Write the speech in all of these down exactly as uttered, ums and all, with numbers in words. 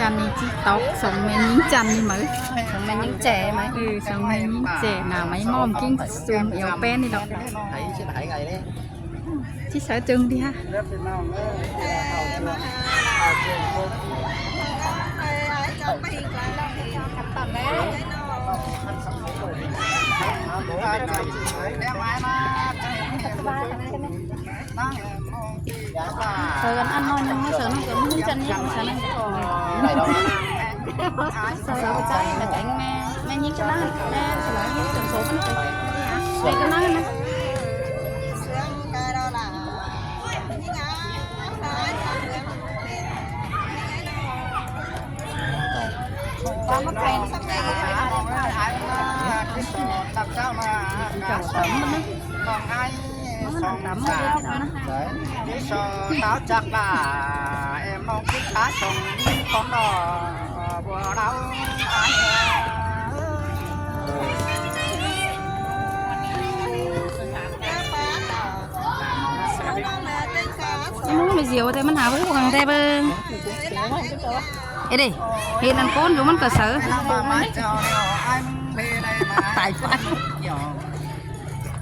Chăn ꞌnị ꞌchí tóp song ꞌme ꞌnhính chăn ꞌnị máư. Song ꞌme ꞌnhính ꞌchẹ máư. Ừ, song ꞌme ꞌnhính ꞌchẹ nả máy ꞌmom ꞌkính sum eo ꞌpéng ꞌnị lỏ. ꞌChí sáư chưng đi ha. Sơ ăn ăn ꞌnọi ꞌnưng, sơ ꞌnưng, sơ ꞌnưng chăn ꞌnị, sơ ꞌnưng. Sơ sơ ꞌchái là kéng ꞌme, ꞌme ꞌnhính chăn ꞌnặn, ꞌme sơ ꞌnưng chăn số ꞌnặn. ꞌMe chăn ꞌnặn ꞌnớ. Chăn tắm ꞌnớ. Tắm ꞌnớ. Đấy. Chứ so táo chắc là em mong cứ cá sống con đỏ bùa đau. Nó mới diệu thế, mình háo hức bằng thế bơ. Ê đây, hiện ăn cốn chúng mình có sở. Tài khoản.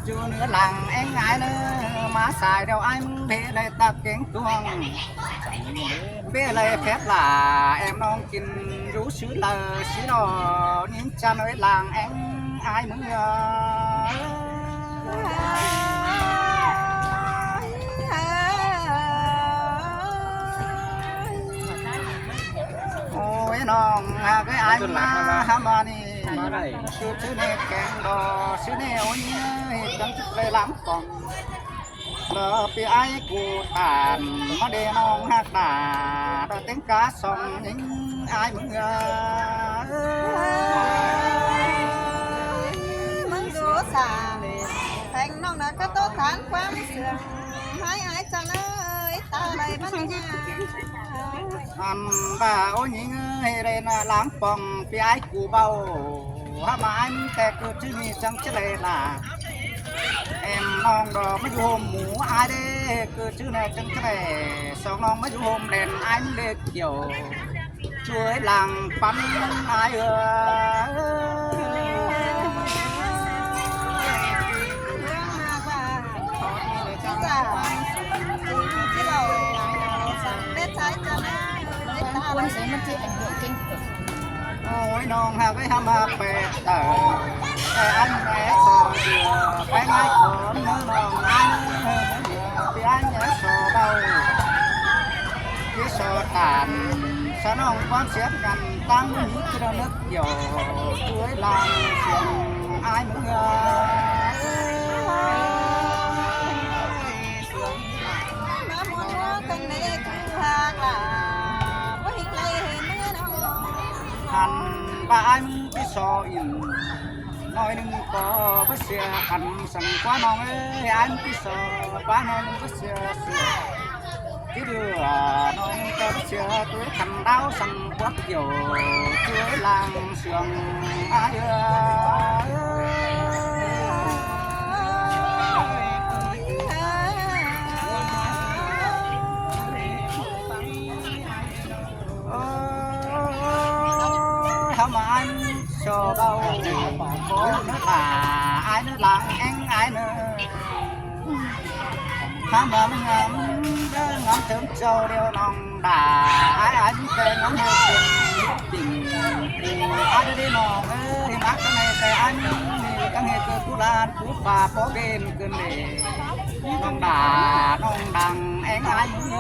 Chú nữa làng em ngái nữa, má xài đâu anh bê đây ta tiếng tuông. Bê đây phép là em nông kinh rú sứ lờ sứ đỏ, nín chăn với làng em ai mưa. Ôi nong ha cái anh mà hả mà nì. Sư sư nê keng đò, sư nê ôi nhớ, hì tâm chức lê lắm còn. Lơ pi ai cú tản, mà đê nong hạc đà, đò tiếng cá sông nính ai mưa. Mưng đô xa, thành nong nà cá tô thán quang sương, hai ai chăn ơi, ta lầy bắt nhà. Ăn ba ôi nhí ơi, đây là láng pòng, pi ai cú bầu, hả mà anh tè cú chứ mi chăng chứ lệ là. Em nong đò mới hôm mũ ai đê, cú chứ nè chăng chứ lệ, song nong mới hôm đèn anh lê kiểu. Chuối làng pắn ai ơi. Ôi nong ha cái hăm ha pè tờ. Ê, anh mẹ sò dừa, cái ngái khổ nữa nong ai nữa. Thì anh mẹ sò đâu. Cái sò tàn, sò nong quan siết ngăn tăng những cái đó nước kiểu chuối làng sương ai mưa. Ăn ba anh cái so in nói đừng có bất xưa ăn sẵn quá non ơi, anh cái so quá non bất xưa xưa. Cái đứa nói đừng có bất xưa tôi thằng đau sẵn quá kiểu chuối làng sương ai ơi. Ôi, hăm anh so bao có nước bà ai nước làng anh ai nước. Hăm mà ngắm ngắm chớm châu đeo nòng đà ai anh kê ngắm hương tình. Ai đi nòng ơi, mắc cái này cái anh, cái này cái cú lan cú bà có bên cái này. Nòng đà nòng đằng anh ai mưa.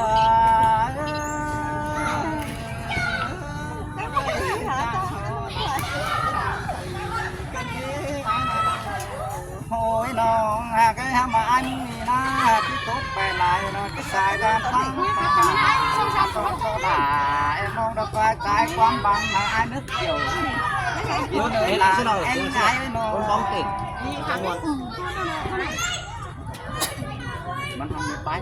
Ôi nong ha cái hăm mà anh nì na, cái tốt bè lại nó cái sai gan tăng. Cho là em mong đọc vai cái quán băng mà ai nước kiểu. Kiểu đấy là em gái nó. Con bóng tỉnh. Mắn hăm bái.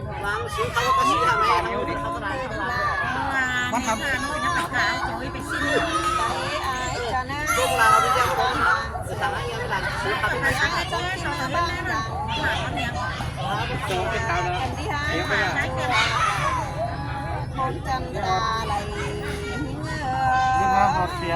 Mắn hăm. Không chăm ta lại.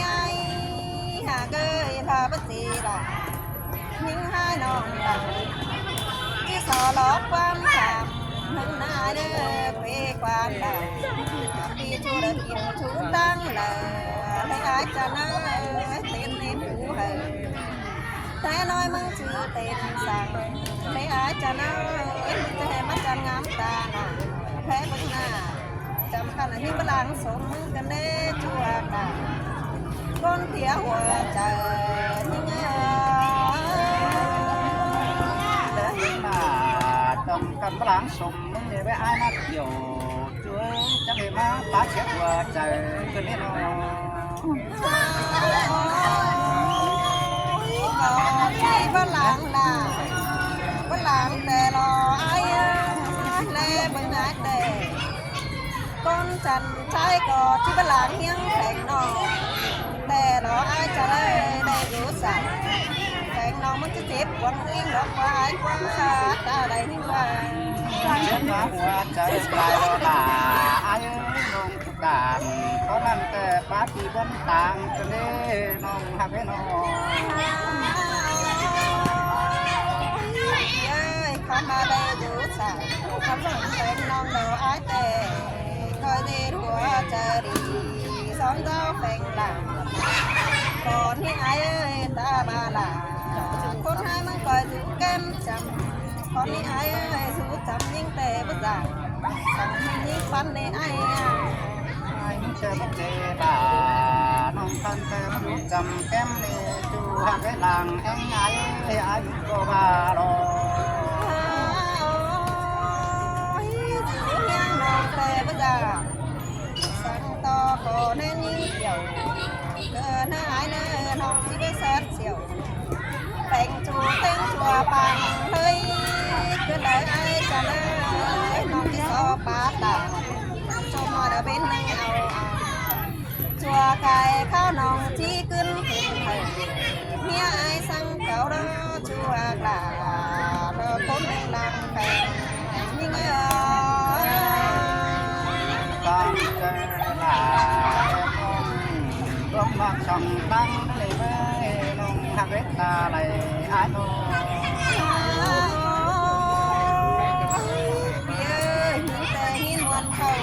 ơi, hả ơi, là bất gì là những hai nòng là chỉ so lo quan cảm hơn ai nữa. Ái chăn ơi, tên em Phú Hậu. Té nói măng chữ tên sang. Thế ái chăn ơi, măng té mắt chăn ngắm ta nà. Thế măng nà. Chăm khăn là những bác láng sống măng cân đê chùa ta. Con tía hùa trời những Đa hên mà chăm khăn bác láng sống măng nè với ai nát kiểu. Chuối chắc hên má bác chiếc hùa trời cân đê nó. Ôi, có khi bác láng nà. Bác láng tè lo ai, lê bưng ai tè. Con chăn trai có chứ bác láng hiếng phèng nọ. Tè lo ai trả lời đầy đủ sẵn. Phèng nọ măng chứ tiếp quăng yên đó qua ai qua ta đầy đi qua. Chết má hùa trời lai lo bà ai ơi nông Đàn có năm tè bá tì bón tàng cân đê nông hạc cái nọ. Ơi, khám mà đây đủ sẵn, khám lỏng phèng nông đầu ai tè. Coi đi hùa trời đi, xóm giáo phèng làng. Còn những ai ơi, ta bà là, con hai măng coi đủ kem chăm. Con đi ai ơi, sú chăm những tè bất giảng. Sẵn mình những phán nê ai à. Ai những tè bất tè bà, nông thân tè bất lũ chăm kem nê, chú hạt cái làng em ai ơi, ai những cô bà lo. Ôi, sú hiang nông tè bất giảng. Sẵn to có nên những kiểu. Cờ nơ ai nơ nông chỉ biết sát siêu. Phèng chu têng chùa pang hơi, cứ lời ai chả lơ, nó đi so bá tả. Cho mà đã bên năng ao à. Chùa cái khao nòng chỉ cưng phèng hơi. Nghĩa ai sang cáo đó chùa là, nó cũng đang làm phèng. Những ai Con tơ là con bác sòng tăng lê bê nông hạc bếp ta lê ai nô. Bia hiến tê hiến muôn khẩu.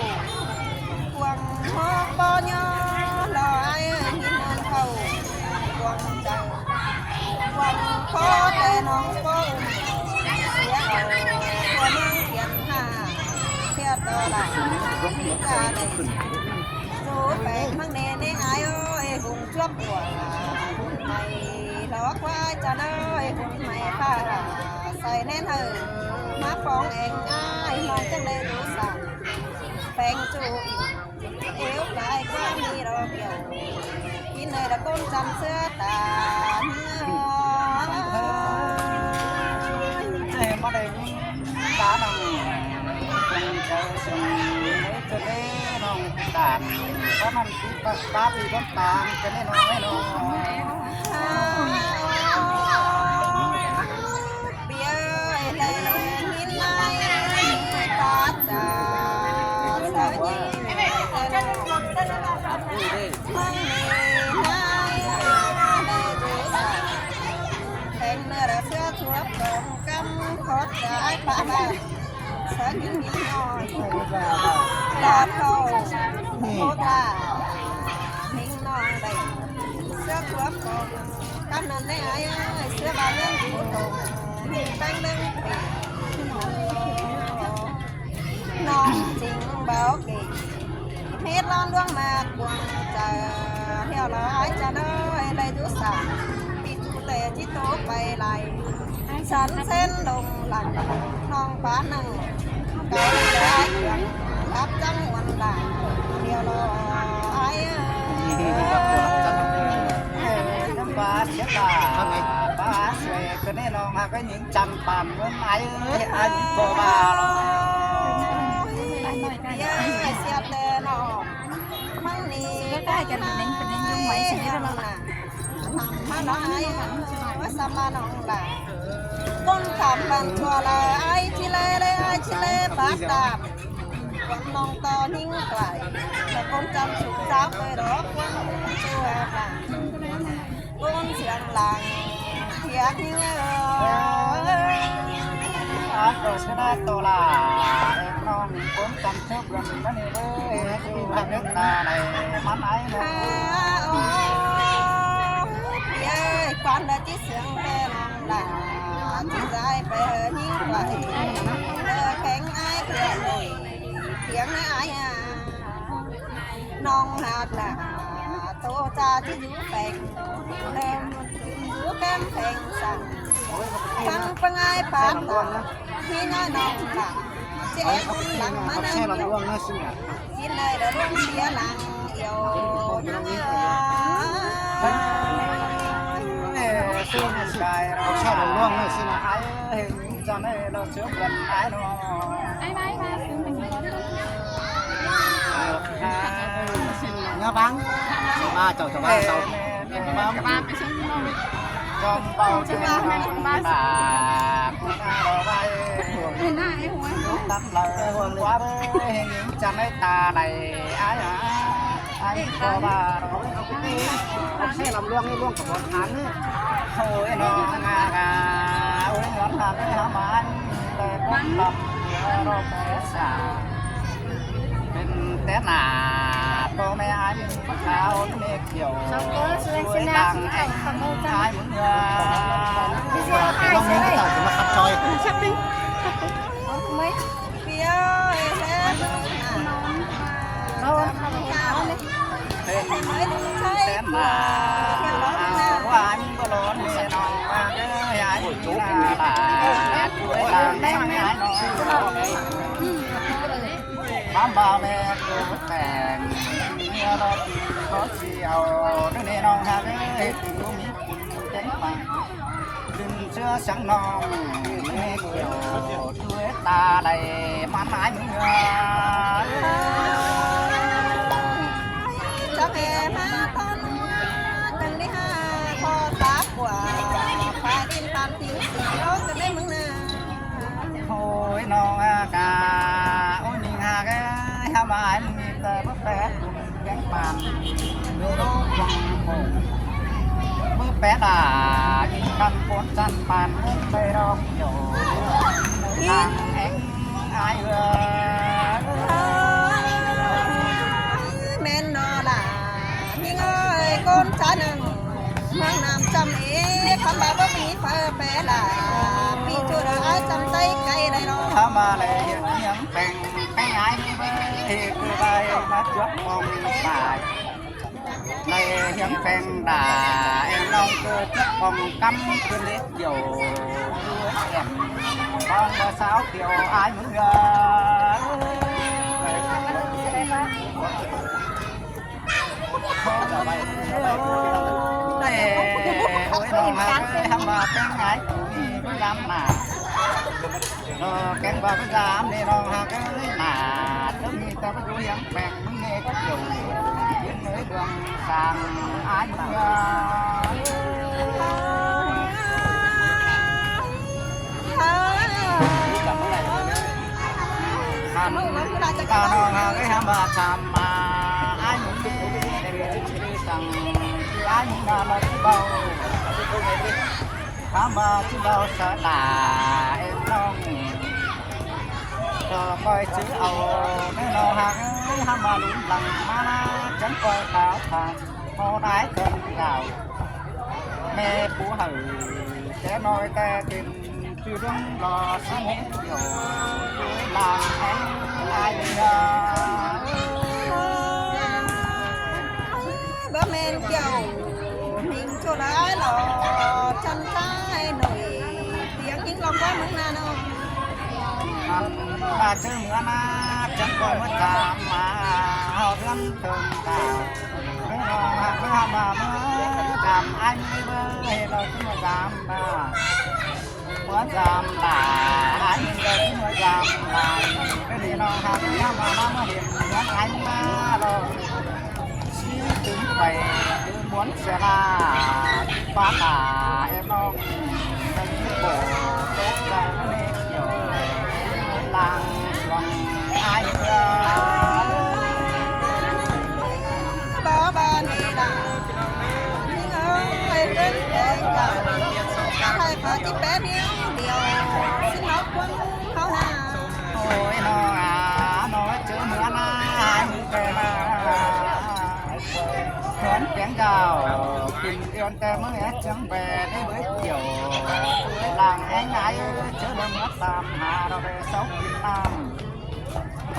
Quảng hóa bó nhó lo ai ơi hiến muôn khẩu. Quảng chạy Quảng khó tê nông khó ủng. Xía ở của măng thiện hà. Xía tơ là ta đây. Dù phải măng nê nê ai ơi, hùng chuốc của hùng mày. Lo quá cha ơi, hùng mày pha. Sai nên hờ. Má phong em ai, mong chắc đây đủ sẵn. Phèng chu ỉm. Éo cái quá mi lo kiểu. Khi nơi là con chăm sữa ta. Ê, mà đây, ta nằm, chăm sữa, lấy cho thế, nó, ta, có năm tí, ba, ba tí, con ta, cho nên nó, nó. Bia lê hin lai ta cha sa nhi. Măng nê nai lê du sa. Phèng nơ ra sứa chuốp tông căm khót sa ai pá ba. Sa nhi nhi noi. Lọt khâu. Hô ta. Minh non đẩy. Sứa chuốp tông Cắp năn nê ai ơi, sứa ba năn cú tông, bánh đưng pì. Nong chính báo kì. Hết lon luông mạc cuồng chả theo là ai chả nói, đây chú sản. Vì chú tệ chỉ tố quay lại. Sẵn sen đồng lặng, nong phá nâng. Cái lưới ai cuồng, lắp trắng uốn lại. Theo là ai ơi. Năm ba siết ba, ba xuê, cái này nó hạt cái những trăm bàn với máy, ai có ba lo. Ai siết tê nó. Măng nì, cái cái cái này, cái này dùng máy xí đó là. Nằm má nó ai, với sao mà nó là. Con thảm bằng chùa là ai chi lê, lê ai chi lê, bác đạp. Con mong to nính quải, là con chăm sóc giáo với đó, con chùa là. Con siang làng thiêng ơi. Ác đồ sẽ đã tổ là em non con chăm sóc gần nó đi với chú hàng nước ta này mắn ấy nữa. ꞌLa ꞌchí sương ꞌtẹ ꞌnọng ꞌlạ, ꞌchí dai pay ꞌhơ ꞌnhính quái, ꞌlơ kéng ải ꞌcọ ꞌnọi, piếng ải ải a. ꞌNọng ꞌhọt ꞌlạ, ꞌtố ꞌchạ ꞌchí dú pheng, ꞌlơ dú kem pheng săng, ꞌphắng ꞌpứng ải pát ꞌlạ, ꞌmí ꞌnọi ꞌnọng ꞌlạ, ꞌchí ép lăng ꞌmá ꞌnặn. ꞌChí ꞌnọi đa ꞌluống sia lăng iu. ꞌChí ꞌnọi ꞌluống ꞌnọi ꞌsịn ꞌnạ. ꞌChí ꞌnọi ꞌluống ꞌnọi ꞌsịn ꞌnạ. ꞌNhá ꞌváng. ꞌVa chảu chảu ꞌva chảu. ꞌChí ꞌnọi ꞌluống ꞌnọi ꞌsịn ꞌnạ. Ôi, ꞌnọng ꞌhọt ꞌlạ, ôi, ꞌnọng ꞌhọt ꞌlạ, ꞌhăm ꞌmá ꞌnị ꞌtẹ ꞌpứng ꞌlặp ꞌlơ ꞌlọk ꞌpẹ sạ. Pên té ꞌnạ ꞌpo ꞌme ải ꞌmí ꞌpứng kháo ꞌmí ꞌmẹ kiẻo. ꞌChí ꞌnọng ꞌhọt ꞌlạ, ꞌhăm ꞌmá ꞌmá ꞌmí ꞌtẹ ꞌpứng ꞌlặp ꞌlọk ꞌpẹ sạ. Pên té ꞌnạ ꞌpo ꞌme ải ꞌmí ꞌpứng kháo ꞌmí ꞌmẹ kiẻo. ꞌChí ꞌnọng ꞌhọt ꞌlạ, ꞌhăm ꞌmá ꞌmí ꞌtẹ ꞌpứng ꞌlặp ꞌlọk ꞌpẹ sạ. ꞌChí ꞌnọng ꞌhọt ꞌlạ, ꞌlưn ꞌchưa săng ꞌnọng ꞌmí ꞌmẹ kiẻo, ꞌtưa ta đảy ꞌmắn ải ꞌmí ꞌngưa. Chắng ꞌme ꞌmá ꞌtọn ꞌnua, chắng đi ha, ꞌpo ta ꞌquá, ꞌpa đin ꞌtan ꞌtinh ꞌsịn ꞌlô, chắng đi ꞌmứng ꞌnạ. Ôi, ꞌnọng ꞌhọt ꞌlạ, ôi, ꞌnhính ꞌhọt ꞌlạ, ꞌhăm ꞌmá ải ꞌmí ꞌtẹ ꞌpứng ꞌpẹ. Kéng păn, ꞌlô ꞌlô quăng bông. ꞌMự pét đa, kin căn ꞌcốn chăn păn, ꞌmự pét đo kiẻo. ꞌMự tang éng ải ꞌlứa. ꞌMen ꞌnọ ꞌlạ, ꞌnhính ơi, ꞌcốn chăn ꞌnưng. ꞌMướng ꞌnặm chăm ế, khắm ba báu ꞌmí phaư pé ꞌlạ. ꞌPi ꞌchu đa ải chăm tái cay đảy ꞌnọ. Khắm ba lé hiên hiên peng, peng ải ꞌmí báu, ꞌhế ꞌcứ bai ꞌmá chuốp pong bai. Đảy hiên peng đa, em ꞌnọng ꞌcứ chuốp pong cắm ꞌcứ lết kiẻo. Em ꞌnọng ꞌmá sáo kiẻo ải ꞌmí ꞌngưa. Ôi, ꞌnọng ꞌhọt ꞌlạ, ꞌhăm ꞌmá peng ải ꞌmí báu dám ꞌmá. Nó kéng ꞌva báu dám ꞌnị ꞌnọng ꞌhọt ꞌlạ, ꞌmá tớm ꞌmí ta báu dú hiên peng ꞌmứng ꞌnê kiẻo. Hiên ới luông sang ải ꞌmí ꞌngưa. Hăn ta ꞌnọng ꞌhọt ꞌlạ, ꞌhăm ꞌmá chăm ꞌmá ải ꞌmí ꞌngưa. Săng ải ꞌmí ꞌngưa ꞌlạ ꞌchí báu. ꞌHăm ꞌmá ꞌchí báu sa đa em ꞌnọng. Tơ ꞌcoi ꞌchư au ꞌmí ꞌnọng ꞌhọt ꞌlạ, ꞌhăm ꞌmá lún lăng ꞌmá ꞌnạ, chắng ꞌcoi kháo thăm ꞌmo đảy cơn gạo. ꞌMẹ pú hảư té ꞌnọi té kin ꞌchư ꞌlung lo ꞌsướng hiên kiẻo. Lăng éng ải ꞌmí ꞌngưa. Báu ꞌmen kiẻo, ꞌmính ꞌchu đa ải lo, chăn ꞌchái ꞌnọi, piếng ꞌnhính lo ꞌcọ ꞌmướng ꞌnặn ꞌnớ. Hăn ꞌva ꞌchư ꞌmứa ꞌnạ, chắng ꞌcoi ꞌmứa dăm ꞌmá, hảư ꞌhướn tơm ta. ꞌMí ꞌnọng ꞌhọt ꞌlạ, ꞌmá ꞌmá ꞌmá dăm ải ꞌmí báu, ꞌhế lo ꞌchư ꞌmá dăm ꞌmá. ꞌMá dăm ꞌlạ, ải ꞌmí báu ꞌchư ꞌmá dăm ꞌlạ. ꞌCọ ꞌnị ꞌnọng ꞌhọt ꞌlạ, ꞌmá ꞌmá ꞌmá hiên ꞌmá ải ꞌmí báu lo. ꞌSướng tứm pay, tứm ꞌmuôn sia ꞌlạ, pá ꞌlạ, em ꞌnọng, ta ꞌchư báu, tốc dăm ꞌnị kiẻo, lăng suông ải ꞌmí ꞌngưa. Báu ba ꞌnị ꞌlạ, ꞌnhính ơi, ꞌcốn té cảo, ꞌchí pé ꞌnéo điêu, ꞌsịn ꞌnọng cuông ꞌháu ꞌnạ. Ôi, ꞌnọng ꞌhọt ꞌlạ, ꞌnọng ꞌchư ꞌmứa ꞌnạ, ꞌmứa pé ꞌnạ. ꞌHướn piếng dao, kin ꞌiôn Kẻ mới é chướng về đấy với kiểu chuối làng é ngái chớ đỡ mất tam hà rồi về sáu Việt Nam.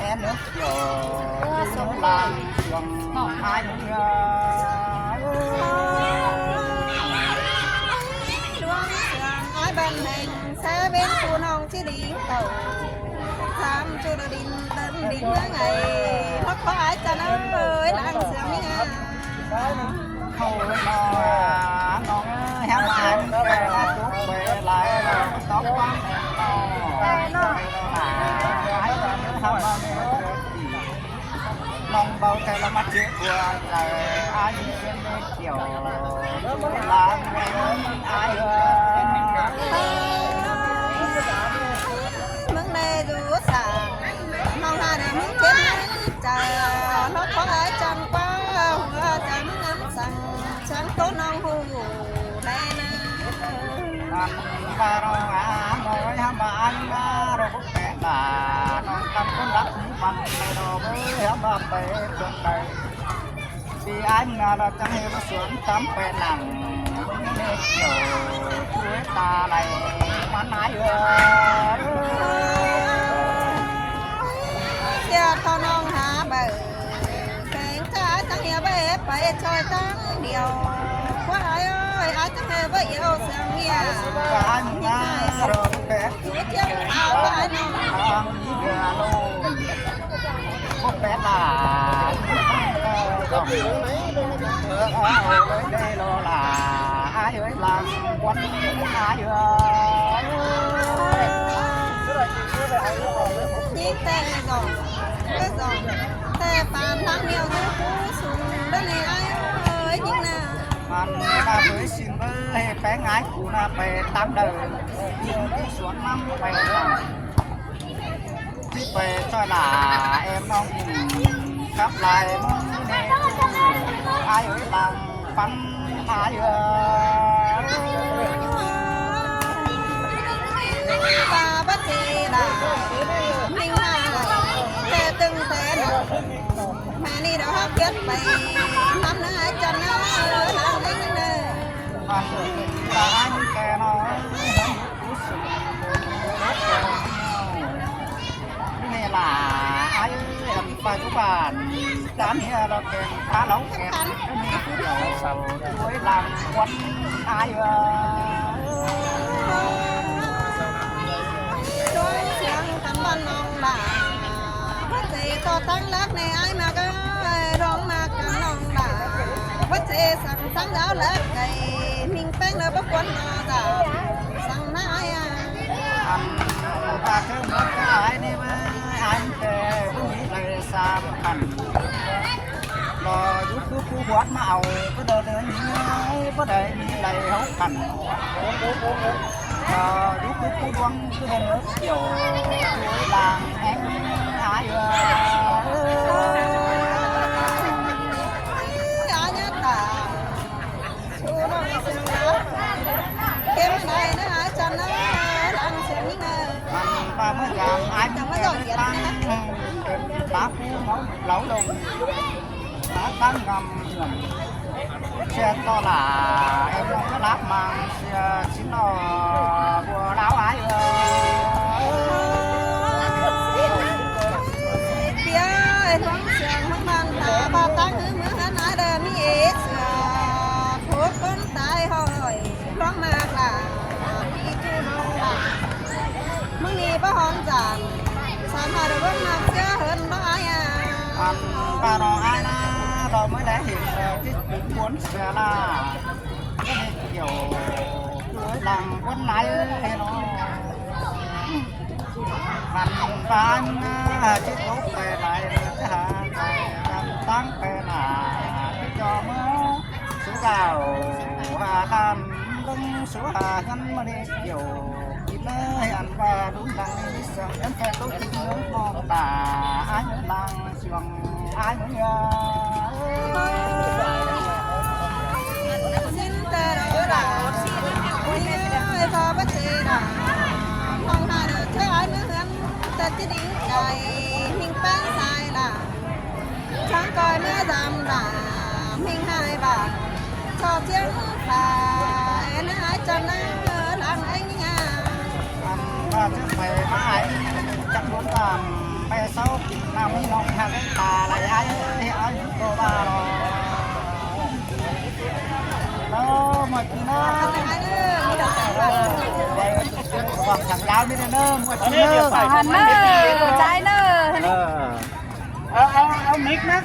É nước kiểu chuối làng chuồng ai cũng nhớ. Đuông sương ai bên mình sẽ bên khu nông chỉ đi cầu. Sam chu đa đinh tân đinh mưa ngày. Hốc có ai chăn ơi, đang sương nha. Khâu nó à, nó hé mà anh về nó chụp về lại nó tóc quăng. Ai nó hé mà lòng bầu trời là mặt trời của trời ai. Kiểu là ai. Mưng này dù sảng, mong hà để mưng chết mưng chả, nó có ai chăn qua, hùa chăn mưng ngắm sảng, chăn tốt nong hù, đây nè. Ăn ba rau á, nói hăm ba ăn ba rau bốc bẹ là, nó ăn con đắp ní bằng này rau bê hăm ba bê tuần đây. Vì anh là, là chẳng hiểu nó xuống tắm bè nặng, nó kiểu chuối ta này, mắn ai ơi. Xe to nong hả bờ, kẹng cá tăng hìa bê phải trôi tăng điều. Quá ai ơi, ai tăng hìa bê yêu sương hìa. Anh ta rồi bè. Chúa chiếc áo của anh nong. Không biết là dòng ở đây lo là ai ơi, làm quán ai ơi. Nhín tè dòng, tè dòng, tè pàn lăng nhiều cú cú sùng đó nè ai ơi, nhín nè. Ăn ba với xin với hè pé ngái cú na pé tám đời. Nhín cái xuống năm pé. Chứ về cho là em ông cắp lại ai ơi, làm bắn ai ơi. Ba bắt chị là mình là kẻ từng tên. Mẹ đi đó hấp biết mày. Năm nữa ai chân nó làm đến đây. Ăn là ăn kẻ nó. Cái này là ai ơi, em phải chụp bản tám hìa là kèm phá lóng kèm. Cái này là sáu chuối làm quấn ai ơi. Chuối siang tắm bắn nong là. Bắt dễ có tăng lắc này ai mà có rong mà cả nong là. Bắt dễ sẵn sàng giáo lắc cái. Mình phanh là bắt quấn nó ra. Sẵn na ai à. Ăn ba cái món cái ai đi mà ăn cái bún mì này sao ăn. Lo giúp cứ cứ quát mà ao, cứ đợi đợi như, cứ đợi như này không cần. Lo giúp cứ cứ quăng cứ đợi nó kiểu chuối làng em ai ơi. Ai nhá ta. Em này nó ai chân nó lăng xem như này. Ăn ba mươi gram, ai chẳng bao giờ yên nha. Ba phút máu lẩu đồng. Ba tăng ngầm. Xe to là em không có đáp mà xe chín nó bùa đáo ai ơi. Bia em không xe không mang ta ba tăng hứa mưa hứa nói đây mi ế xe. Thuốc con tai hỏi. Lóng mạc lả, đi chu lóng lả. Mưng ni bá hón dản, sám hả đô bớt mạc xưa hơn bá ai à. Ăn ba nó ai na, lo mới lẽ hỉ, ờ, cái bún cuốn xưa là. Cái này kiểu, chuối làng quấn lái nó. Ăn ba na, chứ thuốc về lại, chứ hả, tăng về là, cho mơ. Sú gạo hà làm đông sú hà gắn mà đi kiểu kịp nơi ăn và đúng đằng đi sang em phải tôi kịp nơi mong bà ai nhớ làng chuồng ai nhớ nhớ. Xin ta đó là ôi ơi ta bắt chế là mong hà được thế ai nhớ gắn ta chỉ đi chạy mình bán sai là Chang koi ꞌmá dăm đả, ꞌminh hai bản, ꞌchọ chiếng phả Ơ, một tí nữa. Quảng cáo đáo mới được nữa, một tí nữa. Hẳn nơ, trái nơ. Ờ. Ao ເອົາ ເອົາມິກມາ